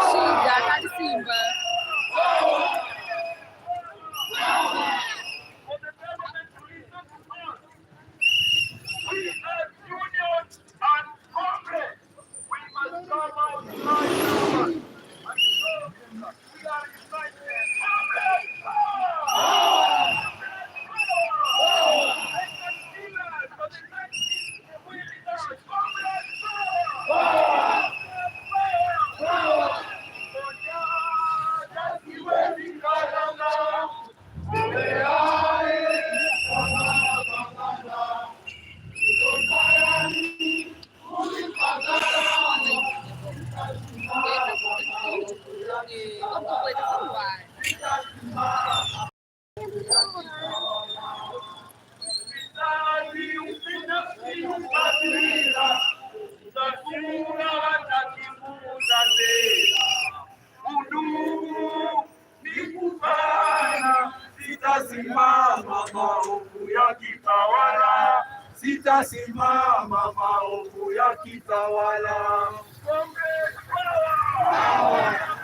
Shida kati Simba. For the government to listen to us. We as unions and comrades, we must come out right now and show them that we are united. Comrades, power! Power! They can kill us, but they can't kill the will in us. Comrades, power! Power! Power! Siwezi kalala, Omeae, pambana, niko tayari kulipa gharama. 我不会的很玩。 Ufisadi, ubinafsi, ukabila, utakula watakivuta tena. Undugu ni kufana, sitasimama maovu yakitawala, sitasimama maovu yakitawala. Comrades, power!